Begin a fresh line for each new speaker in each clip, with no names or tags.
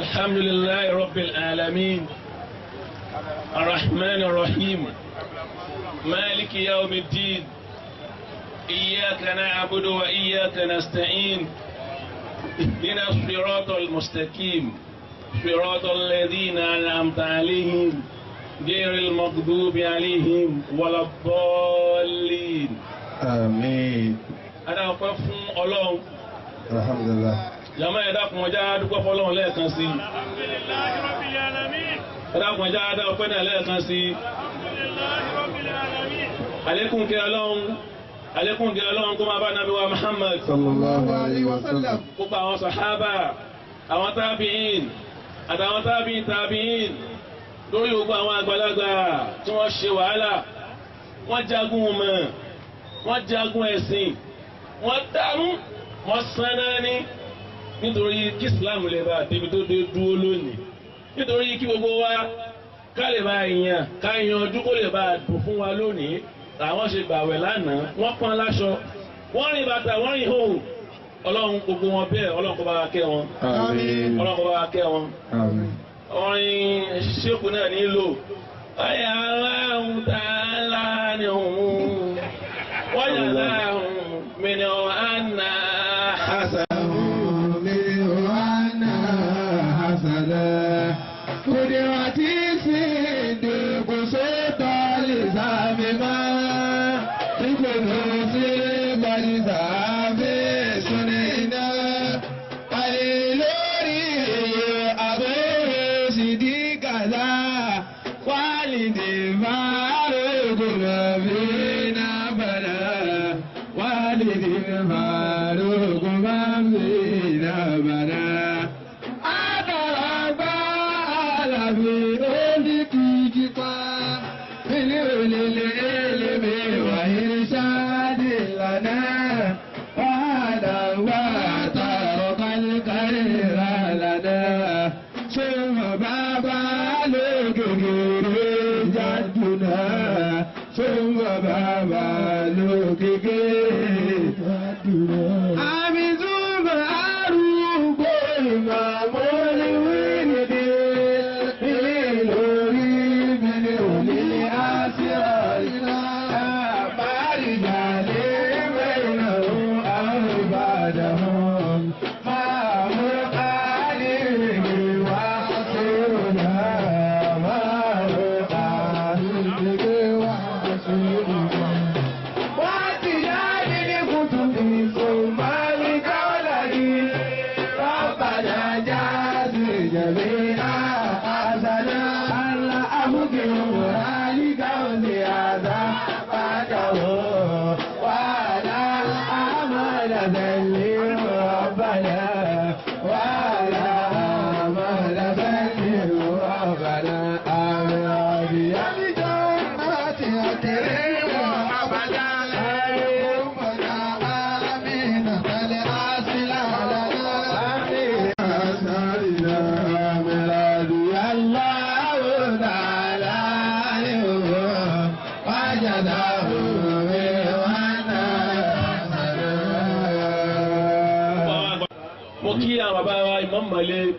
الحمد لله رب العالمين الرحمن الرحيم مالك يوم الدين إياك نعبد وإياك نستعين اهدنا الصراط المستقيم صراط الذين أنعمت عليهم غير المغضوب عليهم ولا الضالين
آمين.
أنا أقف الله.
الحمد لله.
Jàmá ẹ dákun ọjà dúpẹ́ fọ́lọ́run lẹ́ẹ̀kan sí.
Alhamdulillahi rabbil alamin.
Ẹ dákun ọjà dúpẹ́ náà lẹ́ẹ̀kan sí.
Alhamdulillahi rabbil alamin.
Àlékún kẹ́ Ọlọ́run, àlékún kẹ́ Ọlọ́run kó máa bá Nábì wa Muhammad.
Sallallahu alayhi wa sallam.
Gbogbo àwọn sàhábà, àwọn tábìín, àtàwọn tábìín tábìín lórí gbogbo àwọn àgbàlagbà tí wọ́n ṣe wàhálà, wọ́n jagun mọ̀, wọ́n jagun ẹ̀sìn, wọ́n dààmú, wọ́n sanná ní. Nítorí kí Islam lè bá débi tó dé dúró lónìí, nítorí kí gbogbo wa ká lè bá yàn ká yanjú kó lè bá dùn fún wa lónìí. Làwọn ṣe gbàwẹ̀ lánàá, wọ́n pọ́n láṣọ, wọ́n rìn bàtà, wọ́n rìn hóhùn. Ọlọ́run gbogbo wọn bẹ́ẹ̀, Ọlọ́run kó bá wa kẹ́ wọn.
Àmín.
Ọlọ́run kó bá wa kẹ́ wọn.
Àmín.
Orin ṣéèkù náà nílò. Ọ̀yà aláhùn tá a lá ní òun. Wọ́n yà láhùn mìíràn àná.
Hasan. Kùdìrọ̀tì sí ìdìbò sótọ́ lè sàmì máa tí kò lọ sí gbàdìsà bí sunni iná. Àlè lórí àbẹ̀rẹ̀ sì dí kàdá wálìdì máa rògbò bí náà bàdà wálìdì máa rògbò bí náà bàdà.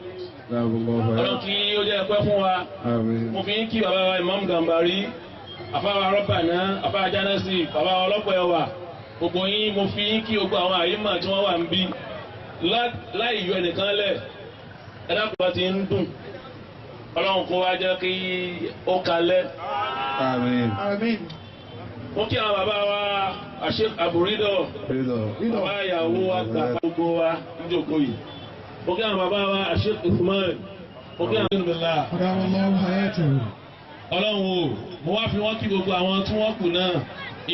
Ọlọ́run kí ó jẹ́ ẹ̀pẹ́ fún wa. Mo fi ń kí bàbá wa Imam Gambari, àfáwà Rọ́bàná, àfáwà Jánásì, bàbá wa ọlọ́pọ̀ ẹwà. Gbogbo yín mo fi ń kí gbogbo àwọn àyímọ̀ tí wọ́n wà ń bí láì yọ ẹnìkan lẹ̀. Ẹ dákun bá ti ń dùn. Ọlọ́run kó wá jẹ́ kí ó kalẹ̀.
Àmín.
Mo kí àwọn bàbá wa Sheikh Aburidọ, bàbá ìyàwó wa gbà gbogbo wa níjókòó yìí. Mo kí àwọn bàbá wa Sheikh Usman, mo kí àwọn ìlúmọ̀lá. Ọlọ́run o, mo wá fi wọ́n kí gbogbo àwọn tí wọ́n kù náà.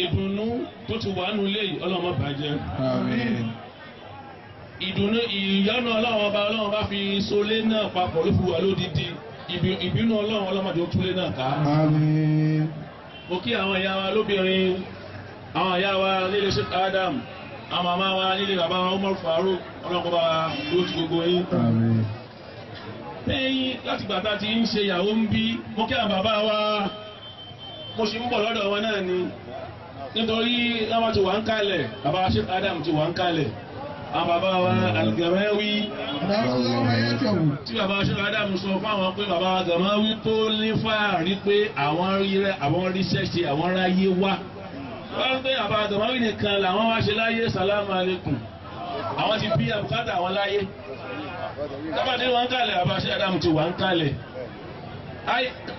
Ìdùnnú tó ti wà nù léyìí, Ọlọ́run má bàjẹ́.
Àmín.
Ìdùnnú ìyọ́nú Ọlọ́run ọba, Ọlọ́run bá fi solé náà papọ̀ ló fi wà lódìdí. Ìbínú Ọlọ́run ọlọ́mọdé ó túlé náà ká.
Àmín.
Mo kí àwọn ìyá wa lóbìnrin, àwọn ìyá wa nílé Sheikh Adam, àwọn màmá wa nílé bàbá wa Umar Farouk, Ọlọ́run kó bá wa dúró ti gbogbo yín.
Àmín.
Lẹ́yìn láti gbà tá a ti ń ṣe ìyàwó ń bí, mo kí àwọn bàbá wa, mo ṣì ń bọ̀ lọ́dọ̀ wọn náà ni. Nítorí wọ́n ti wà ń kalẹ̀, bàbá Sheikh Adam ti wà ń kalẹ̀. Àwọn bàbá wa Al-Gamawi tí bàbá wa Sheikh Adam sọ fún àwọn pé bàbá wa Gamawi tó ní fàárí pé àwọn ríṣẹ́ ṣe àwọn ráyé wá. Wọ́n pé bàbá wa Gamawi nìkan làwọn wá ṣe láyé sàlámù alaykum. Àwọn ti bí àbùkátà àwọn láyé. Tábàdé wọn kalẹ̀ bàbá Sheikh Adam ti wà ń kalẹ̀.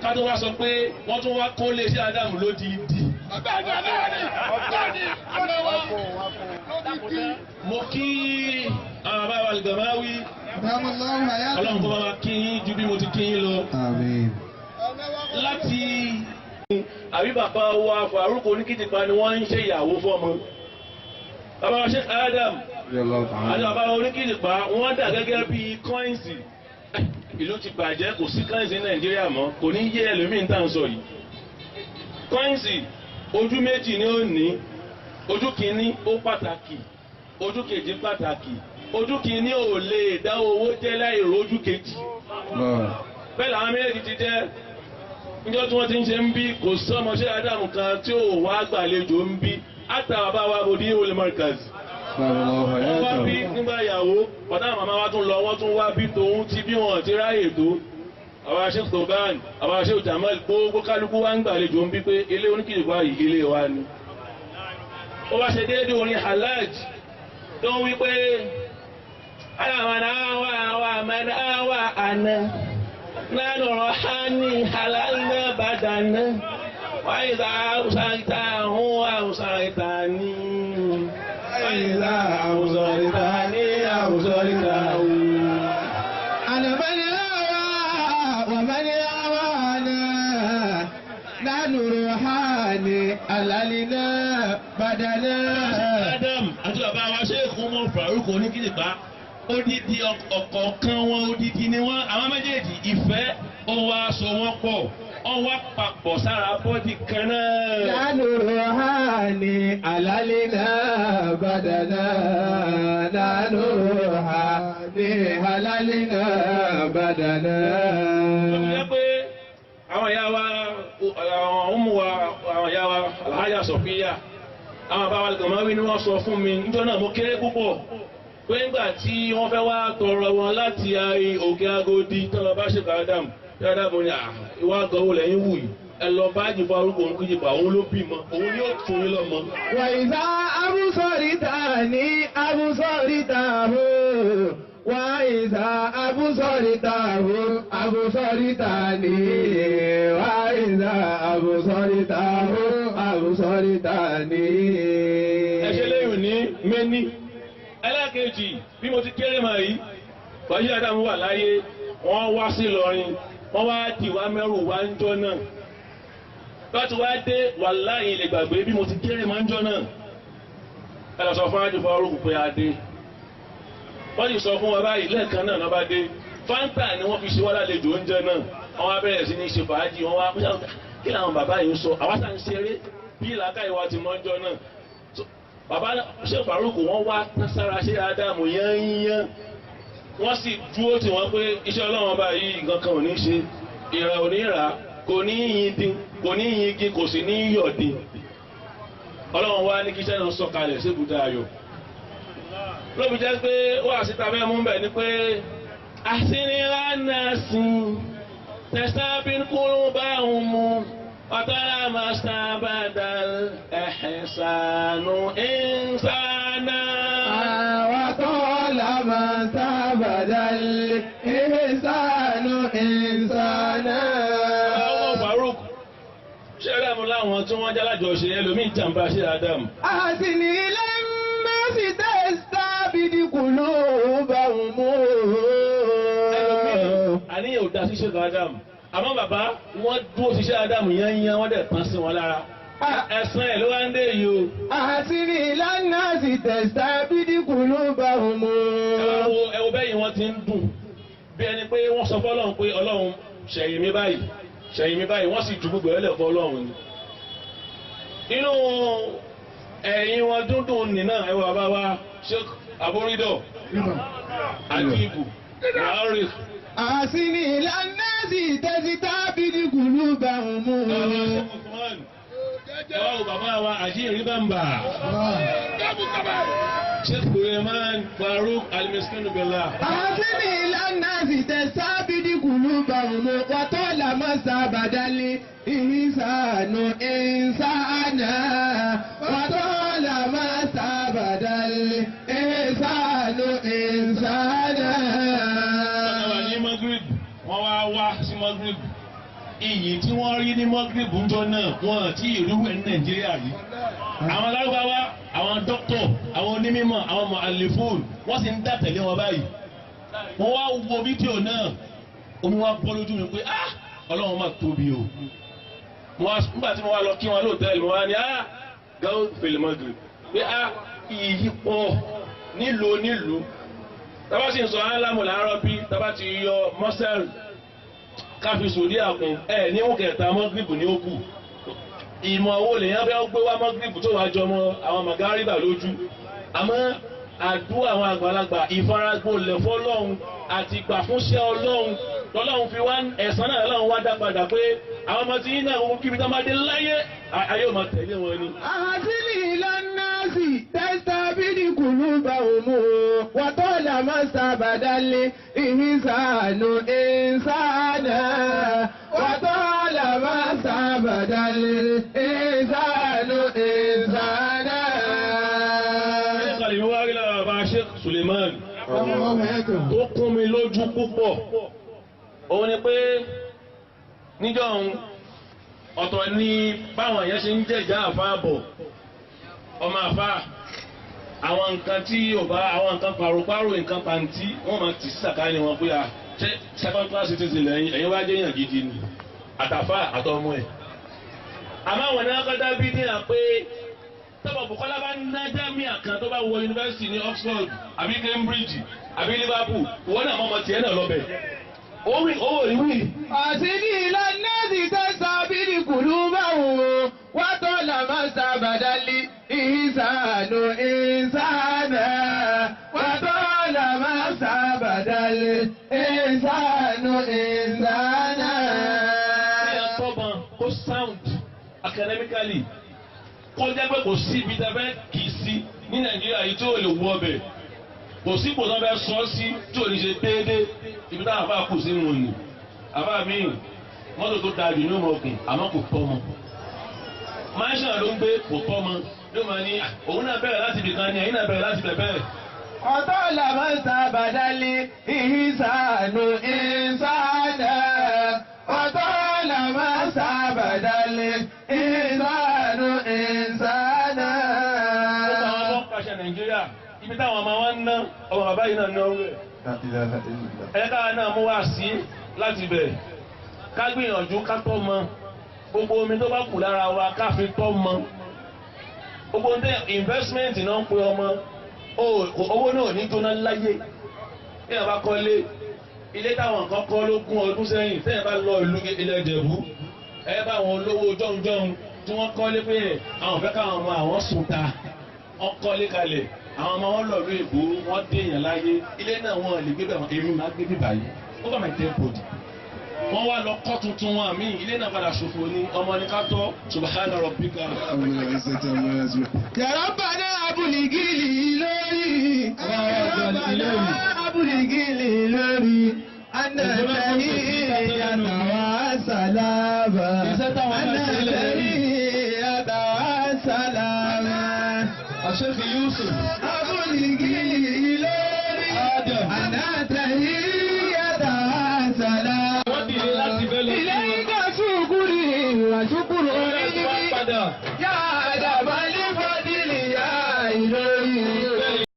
Ká tó wá sọ pé wọ́n tún wá kó lé Sheikh Adam lódìdí. Mo kí àwọn bàbá wa Al-Gamawi Ọlọ́run kó bá wa kí yín ju bí mo ti kí yín lọ. Láti àbí bàbá wa Faruq Oníkìtìpá ni wọ́n ń ṣe ìyàwó fọ́mọ. Bàbá wa Sheikh Adam àti bàbá wa Oníkìtìpá wọ́n dà gẹ́gẹ́ bí kọ́ìnsì. Ìlú ti bàjẹ́ kò sí kọ́ìnsì ní Nàìjíríà mọ́, kò ní yé ẹlòmíín tá à ń sọ yìí. Kọ́ìnsì ojú méjì ni ó ní, ojú kìíní ó pàtàkì, ojú kejì pàtàkì, ojú kìíní ò lè dá owó jẹ́ láì rójú kejì. Bẹ́ẹ̀ làwọn méjèèjì ti jẹ́ níjọ́ tí wọ́n ti ń ṣe ń bí kò sọ́mọṣẹ́ Ádámù kan tí ò wá gbàlejò ń bí àtàwọn bá wa bòdì olè Markaz. Wọ́n wá bí nígbà ìyàwó, bàtà màmá wa tún lọ, wọ́n tún wá bí tòun ti bí wọn ti ráyè tó. Àwọn Sheikh Toban, àwọn Sheikh Jamal, gbogbo kálukú wa ń gbàlejò ń bí pé ilé Oníkìtìpá yìí ilé wa ni. Ó wá ṣe déédéé orin Halaj tó ń wí pé àmàna àwa àná nánú rọ̀hání halalna bàdànà wàyíṣà àwùsàìtà hún àwùsàìtà ní wàyíṣà àwùsàìtà ní àwùsàìtà hún.
Ànàmọ́ni àwa wàmọ́ni àwa àná nánú rọ̀hání halalna bàdànà.
Adam àti bàbá wa Sheikh Umar Faruq Oníkìtìpá odidi ọ̀kọ̀ọ̀kan wọn odidi ni wọn àwọn méjèèjì ìfẹ́ ó wá so wọn pọ̀ ó wá papọ̀ sára bọ́dì kan náà.
Nánú rọ̀hání halalna bàdànà nánú rọ̀hání halalna bàdànà.
Ó ti jẹ́ pé àwọn ìyá wa àwọn ọmọ wa àwọn ìyá wa Alhaja Sọfíyà àwọn bàbá wa Gamawi ni wọ́n sọ fún mi níjọ́ náà mo kéré púpọ̀ pé ńgbà tí wọ́n fẹ́ wá tọrọ wọn láti òkè Agodi tọ́lọ bá Sheikh Adam Adam ní ìwà àgọ́wò lẹ́yìn wù yìí ẹ lọ bá jìbọn arúgbó òun kíjìpá òun ló bímọ òun yóò fún yín lọ́mọ.
Wàyíṣà abúsọ̀rìtà ní abúsọ̀rìtà hó. Wàyíṣà abúsọ̀rìtà hó abúsọ̀rìtà ní. Wàyíṣà abúsọ̀rìtà hó abúsọ̀rìtà ní.
Ẹ ṣe léyìn ní mẹ́ni. Ẹlẹ́ẹ̀kejì bí mo ti kéré mọ̀ yìí, Bàyí Ádámù wà láyé, wọ́n wá sí Ìlọrin, wọ́n wá dì wá mẹ́rù wá ń jọ náà. Láti wá dé wàláhì lè gbàgbé bí mo ti kéré mọ́ ń jọ náà. Ẹ lọ sọ fún Ájú Faruq pé a dé. Wọ́n sì sọ fún wa báyìí lẹ́ẹ̀kan náà lọ́ba dé. Fáńtà ni wọ́n fi ṣe wá lálejò oúnjẹ náà. Wọ́n wá bẹ̀rẹ̀ sí ní ṣe fàájì, wọ́n wá kí làwọn bàbá yìí ń sọ, àwa sá ń ṣeré bí làákàyè wa ti mọ́ ń jọ náà. Bàbá Sheikh Faruq wọ́n wá sára ṣe Ádámù yányán, wọ́n sì dúró tí wọ́n pé iṣẹ́ Ọlọ́run ọba yìí nǹkan kan ò ní ṣe, ìrà ò ní rà, kò ní yin dín, kò ní yin igi, kò sì ní yọ̀ dín. Ọlọ́run wá ní kí iṣẹ́ náà sọ̀kalẹ̀ síbùdó ayọ̀. Lóbi jẹ́ pé wà síta fẹ́ mú bẹ̀ ni pé àṣírí tẹ̀sábí kúrú bá òun mu. Ọ̀tọ́lá máa sábàdà ẹ̀hẹ̀sánú ìnsánà.
Àwàtọ́lá máa sábàdà ẹ̀hẹ̀sánú ìnsánà.
Àwọn Faruq, ṣé Ádámù láwọn tí wọ́n jálájọ ṣe ẹlòmíì jàǹbá ṣe Ádámù.
Àtìní ilé mẹ́sì tẹ́sítà kùlù bá òun mú.
Ẹlòmíì àníyàn ò dá sí ṣe Ádámù. Àmọ́ bàbá wọ́n dúró ṣiṣẹ́ Ádámù yányán wọ́n dẹ̀ tán sí wọn lára. Ẹ̀san ẹ̀ ló wá ń dé yìí o.
Àṣírí ìlànà sì tẹ̀sítà bídíkù ló bá òun mú.
Ẹ wo bẹ́yìn wọn ti ń dùn. Bí ẹni pé wọ́n sọ fọ́lọ́run pé Ọlọ́run ṣẹ̀yìn mi báyìí, ṣẹ̀yìn mi báyìí, wọ́n sì ju gbogbo ẹlẹ̀ fọ́lọ́run ni. Inú ẹ̀yìn wọn dúndùn nìna ẹ wo bàbá wa Sheikh Aborídọ̀ Àdìgù Buhari.
Àṣírí ìlànà sì tẹ̀sítà bídíkù ló bá òun mú.
Ẹ wá wo bàbá wa àjíǹrí bàǹbà. Sheikh Suleiman Farouk Al-Miskin Billah.
أحسن إلى الناس تستعبد قلوبهم وطالما استعبد الإنسان إنسانا وطالما استعبد الإنسان إنسانا.
Wọ́n wà ní Maghrib, wọ́n wá wá sí Maghrib. Iyì tí wọ́n rí ní Maghrib ńjọ́ náà, wọ́n àti ìlú ẹ̀ ní Nàìjíríà rí. Àwọn Lárúbáwá, àwọn dókítọ̀, àwọn onímọ̀, àwọn mu'allifun, wọ́n sì ń dá tẹ̀lé wọn báyìí. Wọ́n wá wo fídíò náà, omi wá bọ́ lójú mi pé ah Ọlọ́run máa tóbi o. Nígbà tí mo wá lọ kí wọn lóòtẹ́ẹ̀lì, mo wá ní ah gáwó fèlè Maghrib pé ah iyì pọ̀ nílùú nílùú. Tábà sì ń sọ álámù làárọ̀ bí tábà ti yọ mọ́sẹ́rì káfí sòdí àkùn ẹ̀ níwọ̀n kẹta mọ́gìrìbù ní ó kù. Ìmọ̀ owó lèyàn fẹ́ gbé wá mọ́gìrìbù tó wàá jọmọ àwọn màgáríbà lójú. Àmọ́ àdúrà àwọn àgbàlagbà ìfaragbọ́lẹ̀ fọlọ́hun àti ìgbà fúnṣẹ́ ọlọ́hun lọ́lọ́hun fi wá ẹ̀san náà lọ́hun wá dá padà pé àwọn ọmọ tí yín náà wọ́n kíbi tá máa dé láyé ayé ò máa tẹ̀lé wọn ni.
أحسن إلى الناس تستعبد قلوبهم وطالما استعبد الإنسان إنسانا وطالما استعبد الإنسان إنسانا.
Ẹ̀ka lèmi wá rí lára bàbá Sheikh Suleiman tó kún mi lójú púpọ̀. Òun ni pé níjọ́ òun ọ̀tọ̀ ni báwọn èèyàn ṣe ń jẹ̀já àfa bọ̀ ọmọ àfa àwọn nǹkan tí ò bá àwọn nǹkan paropáro nǹkan pàǹtí wọ́n máa tì sí sàkáání wọn pé à ṣé second class citizen lẹ́yìn ẹ̀yin wá jẹ́ èèyàn gidi ni àtàfà àtọmọ ẹ̀. Àmọ́ àwọn náà kọ́dá bí ní à pé tọ́bọ̀ Bùkọ́lá bá ń ná jámíà kan tó bá wọ yunifásitì ní Oxford àbí Cambridge àbí Liverpool ìwọ náà mọ́mọ́ tiẹ̀ náà lọ́bẹ̀. Owó rí wí.
أحسن إلى الناس تستعبد قلوبهم وطالما استعبد الإنسان إنسانا وطالما استعبد الإنسان إنسانا.
Kéèyàn tọ́bọ̀n kó sound academically kó jẹ́ pé kò sí ibi tẹ́ fẹ́ kì í sí ní Nàìjíríà yìí tí ò lè wọ ọbẹ̀ kò sí ipò tó fẹ́ sọ sí tí ò ní ṣe déédéé ibi táwọn àbá kù sínú òní àbá mi mọ́tò tó da jù ní ọmọ ọkùn àmọ́ kò tọ́ mọ́ mansion ló ń gbé kò tọ́ mọ́ yóò máa ní òun náà bẹ̀rẹ̀ láti ibìkan ni ẹ̀yin náà bẹ̀rẹ̀ láti bẹ̀ bẹ́ẹ̀.
وطالما استعبد الإنسان إنسانا وطالما استعبد الإنسان إنسانا.
Gbogbo àwọn ọmọ pàṣẹ Nàìjíríà ibi táwọn ọmọ wọn ń ná ọmọ bàbá yìí náà ná owó ẹ̀. Ẹ káwa náà mú wá sí láti bẹ̀ ká gbìyànjú ká tọ́ mọ gbogbo omi tó bá kù lára wa ká fi tọ́ mọ gbogbo ní investment náà ń pe ọmọ owó náà ní jóná láyé. Téèyàn bá kọ́lé ilé táwọn kan kọ́ lógún ọdún sẹ́yìn téèyàn bá lọ ìlú ilẹ̀ Ìjẹ̀bú ẹ bá àwọn olówó jọ̀húnjọ̀hún tí wọ́n kọ́lé pé àwọn fẹ́ káwọn ọmọ àwọn sùn ta wọ́n kọ́lé kalẹ̀ àwọn ọmọ wọn lọ ìlú Èkó wọ́n déèyàn láyé ilé náà wọ́n lè gbé bẹ́ẹ̀ èmi máa gbé bíbá yìí over my dead body. Wọ́n wá lọ kọ́ tuntun wọn àmì ilé náà padà ṣòfò ní ọmọ ní ká tọ́ subhana rabbika.
Ya Rabbana abuligili lórí. Ya Rabbana abuligili lórí. Anna tahiyyata wa salama. Anna tahiyyata wa salama.
Sheikh Yusuf.
Abuligili lórí.
Adam.
Anna tahiyyata wa salama.
Wọ́n dìde láti bẹ́ẹ̀ lọ sí wọn.
Ilayka shukuri wa shukuru
Wọ́n padà.
Ya Adabali.